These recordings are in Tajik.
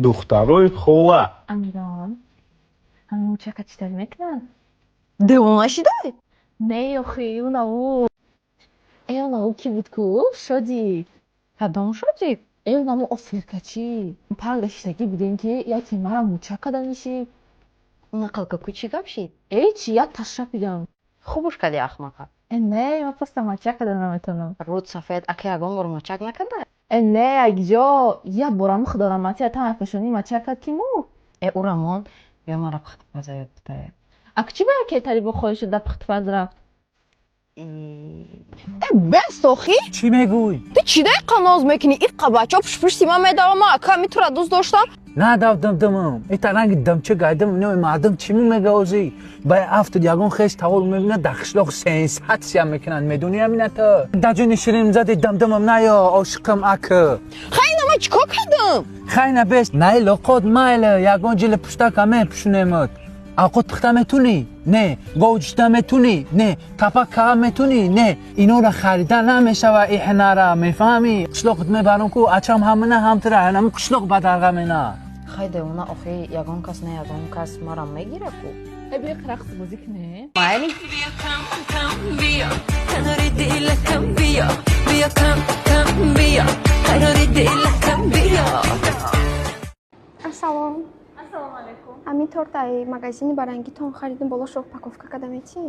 Духтарои хола. Амирон, ҳамин мӯчака чӣ тавр мекунад? Девона шидай? Не, охи, унаву. Э, унаву кӣ буд ку? Шодик. Кадом Шодик? Э, унаву офиркачӣ. Парк даштагӣ будем, ки яке мара мӯчак када нишид. Нақл ку, чӣ гап шид? Э, чи, як ташрапидам. Хубуш кади ахмақа. Э, не, ман просто мачак када наметавонам. Руд сафед, ака ягон бор мачак накарда? Э, не, якҷо як борам худораматӣ атам пешонӣ мачак кард, ки мурд. Э, урамон бё, мара пухтупаза ёд бидай. Ак чӣ ба яке талибо хоҳиш шуд, дар пухтупаз рафт? Э, бес, охи. Чӣ мегӯй? Ту чӣ дай ноз мекунӣ? Иққа бачаҳо пушпушти ман медавам, ман ака ми тура дӯст доштам. Надав димдимам ита ранги димча гайдам. Ино мардум чӣ мегавозӣ? Ба афтод, ягон хеш тавол мебинад, дар қишлоқ сенсатсия мекунанд. Медонӣ, амината даҷони ширин зади димдимам наё, ошиқам, ака. Хайна, ман чӣ кор кардам? Хайна, бес най лоқот, майла, ягон ҷили пуштака мепӯшунемад. Авқот пухта метунӣ? Не. Говҷита метунӣ? Не. Тапа каа метунӣ? Не. Инора харида намешава, иҳнара мефаҳмӣ? Қишлоқат мебарам ку, ачам ҳамина ҳамтира ҳанами қишлоқ бадарға мена. Хай, девона, охи, ягон кас не, ягон кас мара мегира ку. Э, биё рақс бозӣ кунем. Майли. بیا کم کم بیا، کنار دلکم بیا، بیا کم کم بیا، قرار دلکم بیا. Ассалом. Ассалому алайкум. Ҳамин тортаи магазини барангитон харидем, болошо упаковка карда метӣ?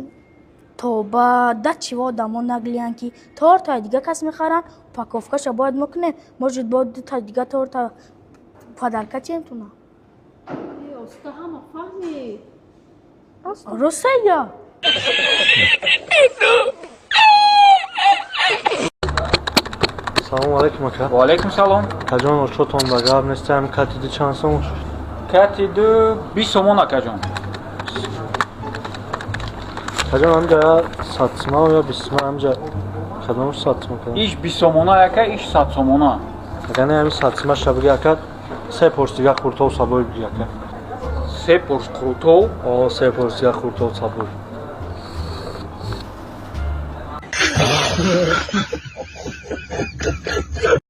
Тоба, да чиво одамо наглиянд, ки тортаи дига кас мехаранд, упаковкаша бояд мо кунем. Может, бо дута дига торта подарка чием туна. Э, оста ҳама фаҳмид. Ростая. Салому алайкум, ака. Ва алайкум салом. Акаҷон, очотон ба гап нестам, катиди чанд сом шуд? Кати ду 20 сомон, акаҷон. Акаҷон, ҳамҷа 100 сима ё 20 сима, ҳамҷа кадомаш 100 сима кадом? Иш 20 сомона, ака, иш 100 сомона. Ака, не, ҳамин 100 симаша биги, ака, се порс дига қуртов сабой биги, ака. Се порс қуртов? О, се порс дига қуртов сабой.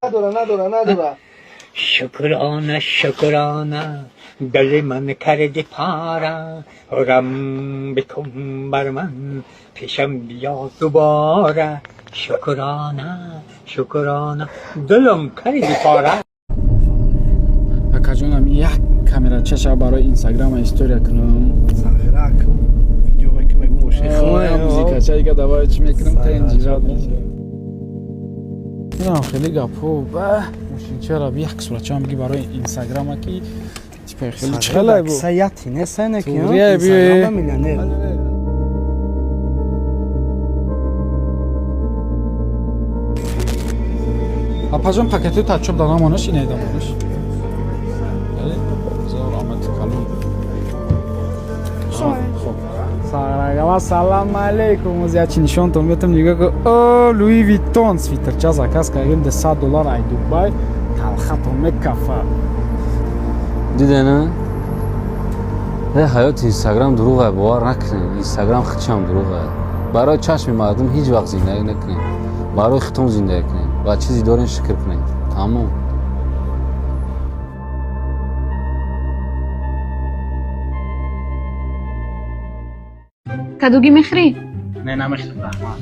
Надора, надора, надора. شکرانه شکرانه، دل من کرده پاره، غم بکن بر من، پیشم بیا دوباره. شکرانه شکرانه، دلم کرده پاره. Акаҷонам, як камера чаша барои инстаграма история кунам. Музикача ига давай чӣ мекунам, тренҷирад мешавад. Инам хеле гапҳо ба мошинчара як суратчаам биги барои инстаграма, ки типа хеле чихелай бу. Саяти не сайна ки Туғрия биё. Миллионер. Апаҷон, пакети тачоб дар намонаш, инаи дамонаш. Зор омад калон. Хоб. Сарагала, салам алейкум. Оз ячи нишонтон метам, нигоҳ ку. О, Луи Виттон свитерча заказ кардем де 100 доллар ай Дубай. Талхатон мекафа. Дидена, э, ҳаёти инстаграм дурӯғае, бовар накунед. Инстаграм хичам дурӯғае. Барои чашми мардум ҳеҷ вақт зиндагӣ накунед, барои худтон зиндагӣ кунед ва чизе дорен, шукр кунед, тамом. Кадуги мехӯрӣ? Не, намехӯрам, раҳмат.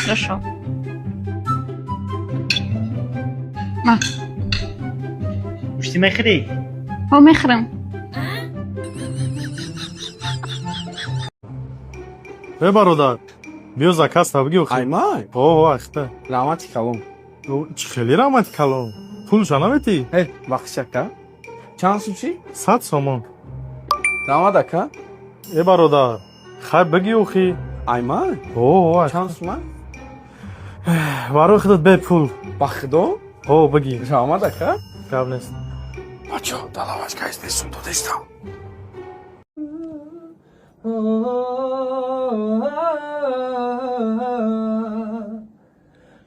Хорошо. Ма. Гӯштӣ мехӯрӣ? Ҳо, мехӯрам. Э, бародар, биё, заказ та биги. Аймай. О, ахта. Раҳмати калон. Чӣ хеле раҳмати калон? Пулша наметӣ? Э, бахшиш, ака. Чанд сум чӣ? 100 сомон. Раҳмат, ака. Э, бародар, хай, биги охи. Аймай. О. Чанд сума? Барои худат бепул. Ба худо? О, биги. Раҳмат, ака. Гап нест. Бачо, далавашка изнесум додестам.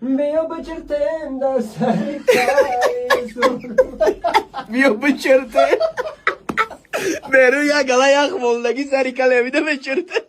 بیا بچرتم در سر. Биё бичерте. Беру як гала ях мондагӣ сари калемида мечерте.